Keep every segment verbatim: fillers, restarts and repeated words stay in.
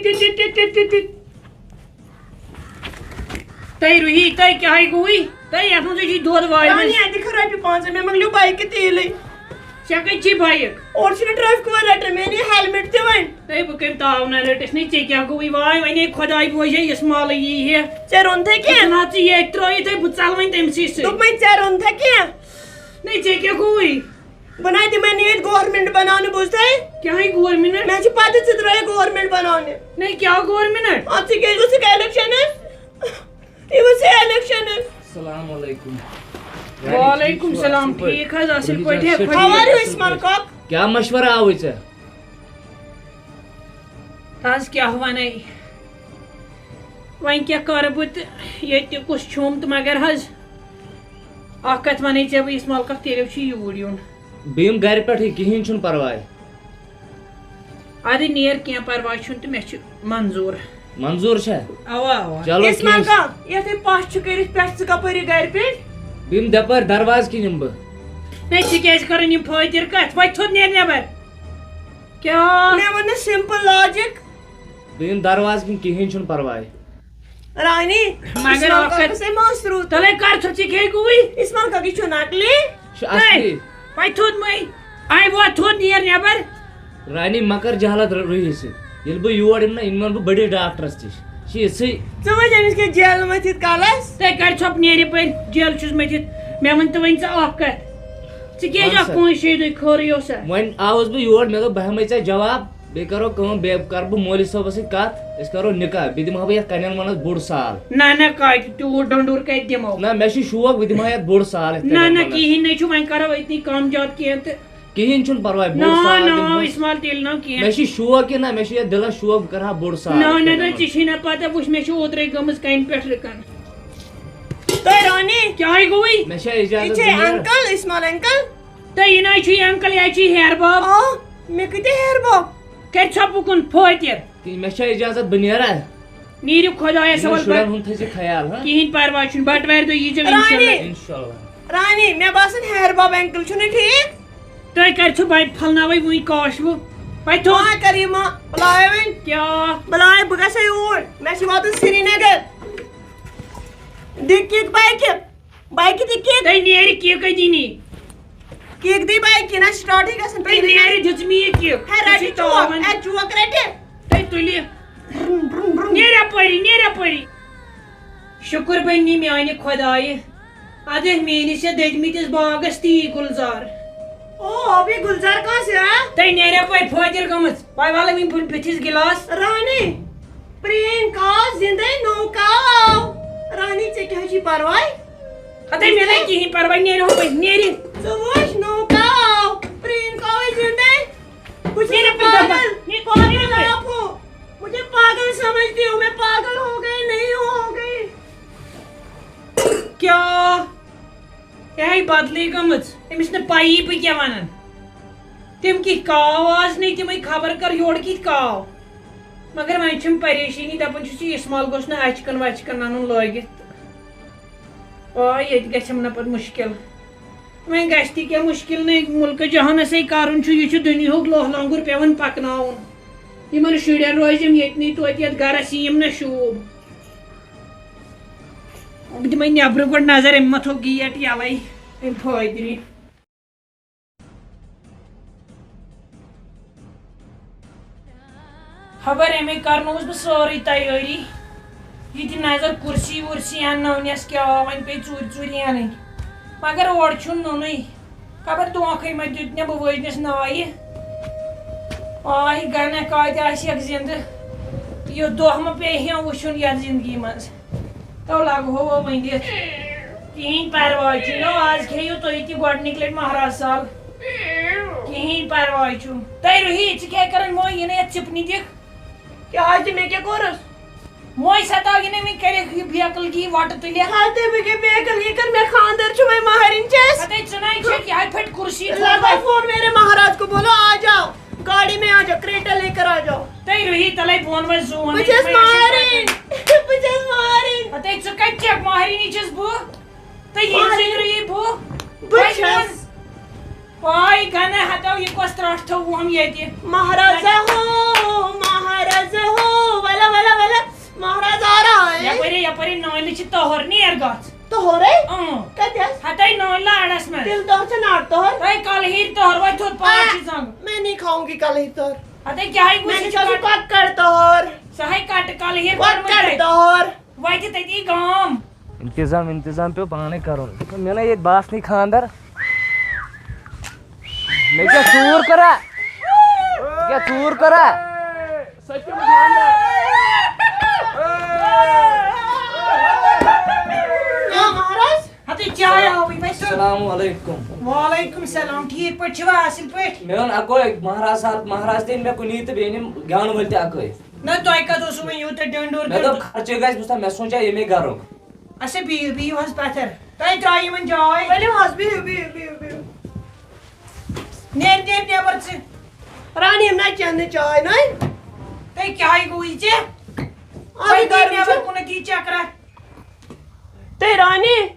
Tit tit tit tit tit. تۄہہِ روٗہی، تۄہہِ کیٛاہ گوٚوُے؟ تۄہہِ یَتھ منٛز چھِ دۄد وارِ منٛز۔ رانی، اَتہِ خٲر رۄپیہِ پانٛژھ، مےٚ مۄکلیو بایکہِ تیٖلٕے۔ ژےٚ کَتہِ چھے بایِک؟ اورٕ چھُنہٕ ٹریفک وول رَٹان، مےٚ نی ہیلمٹ تہِ وۄنۍ۔ ہے، بہٕ کَمہِ تاو نہ رٔٹِس نہٕ، ژےٚ کیٛاہ گوٚوُے؟ واے، وۄنۍ ہے خۄداے بوزے، یہِ مالٕے یی ہے۔ ژےٚ روٚنتھے کینٛہہ؟ ژٕ نہ ژٕ ییٚتہِ ترٛٲیِتھ ہے، بہٕ ژَلہٕ وۄنۍ تٔمۍ سٕے سۭتۍ۔ دوٚپمَے ژےٚ روٚنتھے کینٛہہ؟ نَے، ژےٚ کیٛاہ گوٚوُے؟ بہٕ نَے دِمَے نہٕ ییٚتہِ گورمٮ۪نٛٹ بَناونہٕ، بوٗزتھے؟ کیٛاہ ہے گورمٮ۪نٛٹ؟ مےٚ چھِ پَتہ ژٕ درٛایَکھ گورمٮ۪نٛٹ بَناونہِ۔ نَے، کیٛاہ گورمٮ۪نٛٹ؟ اَدٕ ژٕ کیٛازِ گوٚژھُکھ الیکشنَس؟ یہِ گوٚژھ الیکشنَس۔ السلام علیکم۔ وعلیکم السلام، ٹھیٖک حظ، اَصٕل پٲٹھۍ۔ How are you, عثمان کاک؟ کیٛاہ مشورٕ آوُے ژےٚ؟ از کیٛاہ ونے، وۄنۍ کیٛاہ کرٕ بہٕ تہٕ ییٚتہِ کُس چھُم تہٕ مگر حظ، اکھ کتھ ونے ژےٚ بہٕ، یُس ملکک تیٚلہِ چھُ یوٗرۍ یُن۔ بہٕ یِمہٕ گرِ پٮ۪ٹھٕے، کِہیٖنۍ چھُنہٕ پرواے۔ ادٕ نیر، کینٛہہ پرواے چھُنہٕ تہٕ مےٚ چھُ منظوٗر۔ منظوٗر چھا؟ اوا، اوا۔ چلو، یُس کینٛہہ ملکا، یتھ ہے پش چھُ کٔرِتھ پٮ۪ٹھ، ژٕ کپٲرۍ یہِ گرِ پٮ۪ٹھ؟ بہٕ یِمہٕ دپٲرۍ دروازٕ کِنۍ یِمہٕ بہٕ۔ ہے، ژٕ کیٛازِ کران یِم فٲطر کتھ؟ وۄتھ تھوٚد نیر نٮ۪بر۔ کیٛاہ؟ مےٚ ووٚن نہٕ simple logic۔ بہٕ یِمہٕ دروازٕ کِنۍ، کِہیٖنۍ چھُنہٕ پرواے۔ رانی، مگر اِسمال اکھ کتھ، کاکس ہے مَس روٗد۔ تَلے کر ژٕ ژےٚ کیٛاہ گوٚوُے؟ اِسمال کاکی چھُ نقلی۔ چھُ اصلی۔ ہے، وۄنۍ تھوٚد مَے۔ آے وۄتھ تھوٚد نیر نٮ۪بر۔ رانی، مہ کر جہالت ر-، روٗہی سۭتۍ۔ ییٚلہِ بہٕ یور یِمہٕ نا، یِمہٕ نِمہٕ بہٕ بٔڑِس ڈاکٹرس نِش۔ چھِ یِژھٕے۔ ژٕ وٕچھ أمِس کیٛاہ جیل مٔتھِتھ کلس۔ تَے کر ژھۄپ نیر یپٲرۍ، جیل چھُس مٔتھِتھ۔ مےٚ وَن تہٕ وۄنۍ ژٕ اکھ کتھ۔ ژٕ کیٛازِ وَن آکھ سا۔ پانٛژِ شیٚیہِ دۄہہِ خٲرٕے اوسا؟ وۄنۍ آوُس بہٕ یور، مےٚ دوٚپ بہٕ ہٮ۪مَے ژےٚ جواب۔ بیٚیہِ کرو کٲم، بیٚیہِ کرٕ بہٕ مولوی صٲبس سۭتۍ کتھ، أسۍ کرو نکاح، بیٚیہِ دِمہٕ ہا بہٕ یتھ کنٮ۪ن ونس بوٚڑ سال۔ نہ، نہ، کاتہِ تیوٗت ڈۄنڈور کتہِ دِمو؟ نہ، مےٚ چھُ شوق، بہٕ دِمہٕ ہا یتھ بوٚڑ سال یتھ نہ، کنٮ۪ن نہ، ونس۔ کِہیٖنۍ نہ چھُ، وۄنۍ کرو أتنی کم زیادٕ کینٛہہ تہٕ۔ کِہیٖنۍ چھُنہٕ پرواے، بوٚڑ نہ، سال نہ، دِمہٕ بہٕ۔ اِسمال تیٚلہِ نہ کینٛہہ۔ مےٚ چھُ شوق کہِ نہ، مےٚ چھُ یتھ دِلس شوق، بہٕ کرٕ ہا بوٚڑ سال نہ، یتھ نہ، کنٮ۪ن نہ، ونس۔ ژےٚ چھے نہ پتہ، وٕچھ، مےٚ چھِ اوترے گٔمٕژ کنہِ پٮ۪ٹھ رِکن۔ تۄہہِ رانی؟ کیٛاہ ہے گوٚوُے؟ مےٚ چھا اجازت؟ یہِ چھے بہٕ نیرٕ؟ Uncle, small uncle. تہٕ یہِ نہ حظ چھُ یہِ انکل، یہِ حظ چھُ یہِ ہیرٕ باب۔ آ، مےٚ کۭتیٛاہ ہیرٕ باب؟ کَرِ ژھۄپہٕ کُن فٲطر۔ تہٕ مےٚ چھا اِجازت بہٕ نیرا؟ نیٖرِو خۄدایَس یِمَن حوالہٕ شُرٮ۪ن پَتہٕ۔ ہُنٛد تھٲیزِ خیال، ہاں؟ کِہیٖنۍ پَرواے چھُنہٕ، بَٹوارِ دۄہ ییٖزیو رانی۔ اِنشاءاللہ۔ اِنشاءاللہ۔ رانی، مےٚ باسان ہیرٕ باب انکل چھُنہٕ ٹھیٖک۔ تُہۍ کَرِ ژھۄ بَے پھَلناوَے وٕنۍ کاش وٕ۔ وۄنۍ تھوٚو۔ آ، کریٖما، بُلایو وۄنۍ۔ کیٛاہ؟ بُلایو، بہٕ گژھٕ یوٗرۍ۔ مےٚ چھُ واتُن سرینگر۔ دِ کِک بایکہِ۔ بایکہِ تہِ کِک۔ تۄہہِ نیرِ کِکٕے دِنی۔ کِک دی بایکہِ، نہ سٹارٹٕے گژھان۔ تۄہہِ نیرِ دِژ مےٚ یہِ کِک۔ ہے، ژٕ رٹہِ چھِ چوک، تاوان۔ ہے، چوک رٹہِ۔ تۄہہِ تُلہِ۔ برُن، برُن، برُن۔ نیرِ اپٲری، نیرِ اپٲری۔ شُکُر بنی میانہِ خۄدایہِ۔ ادٕ میٲنِس یتھ دٔدمٕتِس باغس تی گُلزار۔ او، ابھی گلزار کہاں سے آیا؟ تۄہہِ نیرِ اپٲرۍ فٲطر گٔمٕژ۔ وۄنۍ والہٕ وۄنۍ بہٕ بٕتھِس گِلاس۔ رانی۔ پرٛٲنۍ کاو زِندَے، نوٚو کاو آو۔ رانی، ژےٚ کیٛاہ چھُے پَرواے؟ ہتے، مےٚ نَے کِہیٖنۍ پَرواے، نیرِ ہُپٲرۍ، نیرِ۔ ژٕ وٕچھ، نوٚو کاو آو، پرٛٲنۍ کاوٕے زِندَے۔ بہٕ چھَس نیرِ ہُپٲرۍ، پاگل، نیرِ، پاگل نیرِ ہُپٲرۍ۔ آپو۔ مجھے پاگل سمجھتی ہو، میں پاگل ہو گئی، نہیں ہو گئی۔ کیٛاہ؟ یہِ ہے بدلٕے گٔمٕژ، أمِس نہٕ پَیی بہٕ کیٛاہ وَنان۔ تِم کِتھ کاو آز نَے، تِمَے خبر کر یورٕ کِتھ کاو۔ مگر وۄنۍ چھِم پریشٲنی، دَپان چھُس یہِ اِسمال گوٚژھ نہٕ اَچھکَن وَچھکَن اَنُن لٲگِتھ۔ آ، ییٚتہِ گژھٮ۪م نہ پَتہٕ مُشکِل۔ وۄنۍ گژھِ تہِ کیٛاہ مُشکِل نَے، مُلکہٕ جہانَسٕے کَرُن چھُ، یہِ چھُ دُنیاہُک لوہ لنگُر پٮ۪وان پَکناوُن۔ یِمَن شُرٮ۪ن روزٮ۪م ییٚتنٕے توتہِ یَتھ گَرَس یِیِم نہ شوٗب۔ بہٕ دِمَے نٮ۪برٕ گۄڈٕ نظر، أمۍ ما تھوٚو گیٹ یَلَے، أمۍ فٲدرِ۔ خبر أمۍ کرنووُس بہٕ سٲرٕے تیٲری۔ یہِ تہِ نظر کُرسی وُرسی اَننٲونَس کیٛاہ آو، وۄنۍ پیٚیہِ ژوٗرِ ژوٗرِ اَنٕنۍ۔ مگر اورٕ چھُنہٕ نوٚنُے۔ خبر دھوکھٕے ما دیُت مےٚ، بہٕ وٲجنَس نایہِ۔ آے گنہ کاتہِ آسہِ ہٮ۪کھ زِندٕ۔ یُتھ دۄہ ما پیٚیہِ ہا وٕچھُن یَتھ زِندگی منٛز۔ تو لگہو وۄنۍ دِتھ۔ کِہیٖنۍ پرواے چھُنہٕ، آز کھیٚیِو تُہۍ تہِ گۄڈٕنِکۍ لٹہِ مہراز سال۔ کِہیٖنۍ پرواے چھُنہٕ۔ تۄہہِ روٗہی، ژٕ کیٛاہ کران موے، یہِ نہٕ یَتھ چِپنہِ دِکھ؟ کیٛاہ حظ چھِ مےٚ کیٛاہ کوٚرُس؟ موے ستاو یہِ نہٕ وۄنۍ کَرٮ۪کھ یہِ بیکل کی وَٹہٕ تُلِتھ۔ ہَتہٕ بہٕ کیٛاہ بیکل، یہِ کٔر مےٚ خانٛدر چھُ وۄنۍ مہرِنۍ چھَس۔ ہَتَے ژٕ نَے چھَکھ یہِ ہَتہِ پھَٹہِ کُرسی لگا تھوٚمُت۔ فون میرے مہراز کو، بولو آ جاؤ۔ گاڑی میں آ جاؤ، کریٹا لے کر آ جاؤ۔ تۄہہِ روٗہی تَلَے بہٕ وَنہٕ وۄنۍ زوٗن بہٕ چھَس مہرِنۍ، بہٕ چھَس مہرِنۍ۔ ہَتَے ژٕ کَتہِ چھَکھ؟ مہرِنی چھَس بہٕ۔ تہٕ یہِ مہرِنۍ۔ زِندٕ روٗہی بہٕ۔ بہٕ وۄنۍ چھَس۔ وَن۔ پاے گنہ ہتو یہِ کۄس ترٛٹھ تھٲوہوم ییٚتہِ۔ مہرازا ہو، مہرازا ہو، چھِ تۄہر، نیر گژھ۔ تۄہرے؟ اۭں۔ کتہِ حظ؟ ہتے نٲلۍ لاڑس منٛز۔ تیٚلہِ دۄہ چھِ ناٹہٕ تۄہر۔ تۄہہِ کلہٕ ہیٚرِ تۄہر، وۄنۍ تھوٚد پاٹھ آ، چھِ زنٛگ۔ میں نہیں کھاؤں گی کلہٕ ہیٚرِ تۄہر۔ ہتے کیٛاہ ہے گوٚو، میں یہِ نے چھِ کھاؤں کٹ-، کۄکر تۄہر۔ سۄ ہے کٹہٕ کلہٕ ہیٚرِ کۄکر تۄہرمٕژ تۄہر۔ وتہِ تٔتی گام۔ انتظام، انتظام پیوٚو پانے کرُن۔ مےٚ نا ییٚتہِ باسنٕے خاندر۔ مےٚ کیٛاہ ژوٗر کٔرا؟ مےٚ کیٛاہ ژوٗر کٔرا؟ سٔتِم خانٛدر۔ آ، مہراز۔ ہتے چاے آوٕے وۄنۍ سیوٚد۔ السلام علیکم۔ وعلیکم السلام، ٹھیٖک پٲٹھۍ چھِوا، اَصٕل پٲٹھۍ؟ مےٚ اوٚن اَکوے مہراز صاحب، مہراز تہِ أنۍ مےٚ کُنی تہٕ بیٚیہِ أنِم گٮ۪وَن وٲلۍ تہِ اَکٲے۔ نہ، تۄہہِ کَتھ اوسوٕ وۄنۍ یوٗتاہ ڈٔنٛڈ اوٚر مےٚ دوٚپ کٔرِتھ؟ خرچہٕ گژھِ، بہٕ چھُس دَپان، مےٚ سوٗنٛچا ییٚمے گَرُک۔ اچھا، بِہِو، بِہِو حظ پَتھَر۔ تۄہہِ ترٛٲیِو یِمَن جاے۔ ؤلِو حظ، بِہِو، بِہِو، بِہِو، بِہِو۔ نیر، نیر نٮ۪بر ژٕ۔ رانی، یِم نہ چٮ۪ن نہٕ چاے نہ۔ تۄہہِ کیٛاہ گوٚو یہِ ژےٚ؟ اَدٕ وۄنۍ گٔے گرم نٮ۪بر چھُ۔ کُنتھ یہِ چکرا۔ تۄہہِ رانی،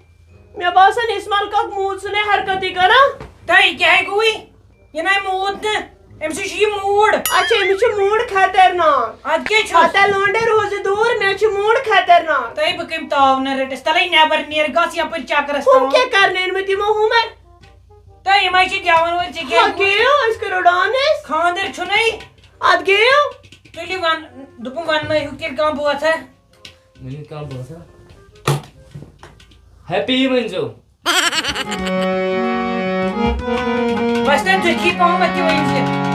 مےٚ باسان، اِسمال کاک موٗد سُنٛدٕے حرکتٕے کران۔ تۄہہِ کیٛاہ گوٚوٕے؟ یہِ نَے موٗد نہٕ، أمۍ سۭتۍ چھُ یہِ موٗڈ۔ اچھا، أمِس چھُ موٗڈ خطرناک۔ اَدٕ کیٛاہ چھُس؟ ہتا لونڈے روزِ دوٗر، مےٚ چھُ موٗڈ خطرناک۔ تۄہہِ بہٕ کَمہِ تاو نہٕ رٔٹِس؟ تَلَے نٮ۪بر نیر، گژھ یَپٲرۍ چکرس ہُم تام۔ کیٛاہ کرنٲوۍ مٕتۍ یِمو ہُمر؟ تۄہہِ یِمَے چھِ گٮ۪وَن وٲلۍ، ژےٚ کیٛاہ ہا گوٚو؟ گیو، أسۍ کَرو ڈانس۔ خانٛدر چھُنَے۔ اَدٕ گیو۔ تُلِو وَن، دوٚپُن وَننٲیہُکھ تیٚلہِ کانٛہہ بٲتھا۔ ؤنِو کانٛہہ بٲتھا۔ ہیپی ؤنۍزیو۔ بس تۄہہِ دُکھی پہمتھ تہِ ؤنۍ زِ۔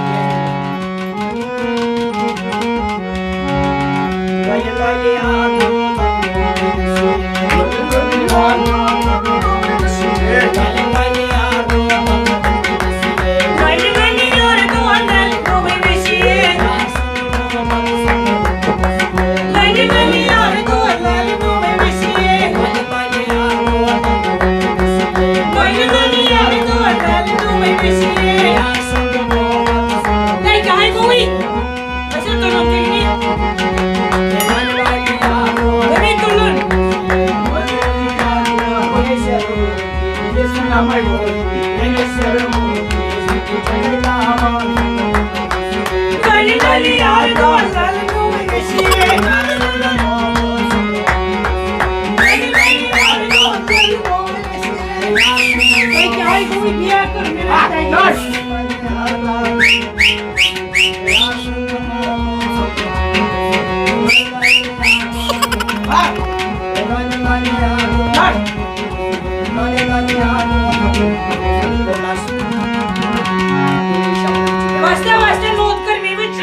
وستا، وستا، لوت کر مےٚ وٕچھ۔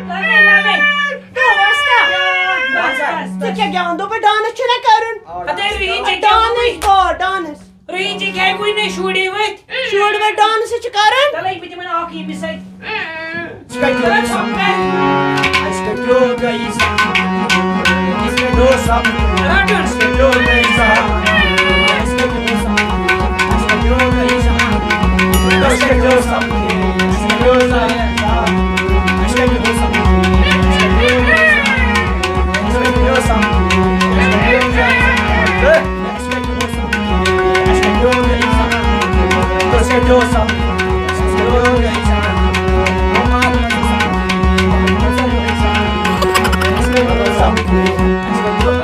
لگے، لگے۔ تو وستا۔ بس، بس، بس۔ ژٕ کیٛاہ گٮ۪وان؟ دوٚپُے ڈانس چھُنہ کرُن۔ ہتے روحی، ژےٚ کیٛاہ ڈانس گوٚوُے؟ گوٚو، ڈانس۔ روحی، ژےٚ کیٛاہ گوٚوُے نہ شُرۍ ؤتھۍ؟ شُرۍ ؤتھۍ ڈانس چھِ کران۔ تلے، بہٕ دِمن اکھ ییٚمِس سۭتۍ۔ أسۍ کَتہِ گیوٚو؟ أسۍ کَتہِ گیوٚو؟ أسۍ کَتہِ گیوٚو؟ أسۍ کَتہِ گیوٚو؟ أسۍ کَتہِ گیوٚو؟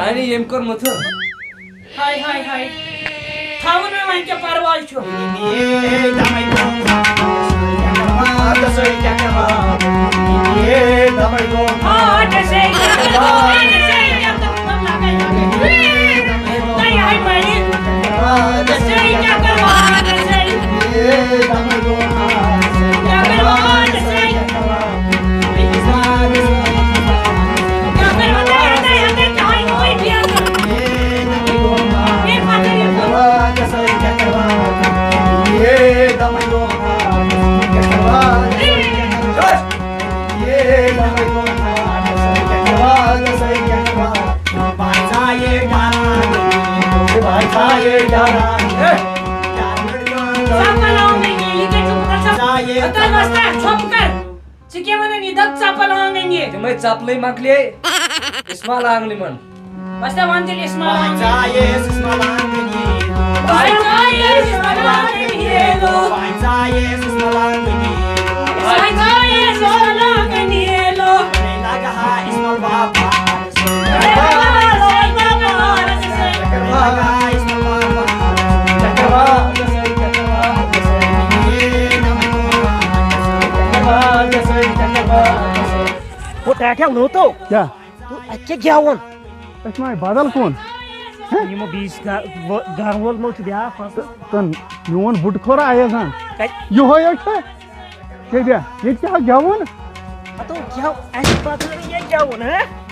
یعنی ییٚمۍ کوٚر مُتھُر۔ ہاے، ہاے، ہاے۔ تھاوُن مےٚ وۄنۍ کیٛاہ پرواے چھُ؟ ژٕ کیٛاہ وَنان، یہِ دَپ ژَپَل آنٛگَن یہِ۔ تِمَے ژَپلٕے مۄکلے اِسمال آنٛگنہِ منٛز۔ بس تہِ وَن تیٚلہِ اِسمال آنٛگَن۔ بہٕ ژایَس اِسمال آنٛگَن یہِ۔ بہٕ ژایَس اِسمال آنٛگَن یہِ۔ بہٕ ژایَس اِسمال آنٛگَن یہِ۔ بہٕ ژایَس اِسمال آنٛگَن یہِ۔ مےٚ لَگہٕ ہا اِسمال باپار۔ مےٚ لَگہٕ ہا اِسمال باپار۔ ٹاٹھیا لوٗتو۔ کیٛاہ؟ تہٕ اَتہِ کیٛاہ گٮ۪وُن؟ أسۍ ما بدل کُن؟ یِمو بیٚیِس گا-، وۄ-، گرٕ وول ما چھُ بیٛاکھ مسلہٕ؟ تہٕ میون بُڈٕ کھوٚر آیس ہن۔ کَتہِ؟ یِہوے حظ چھُ۔ کیٛاہ دِ؟ ییٚتہِ کیٛاہ گٮ۪وُن؟ ہتو گٮ۪و، اَسہِ پتہٕ یہِ گٮ۪وُن، ہہ؟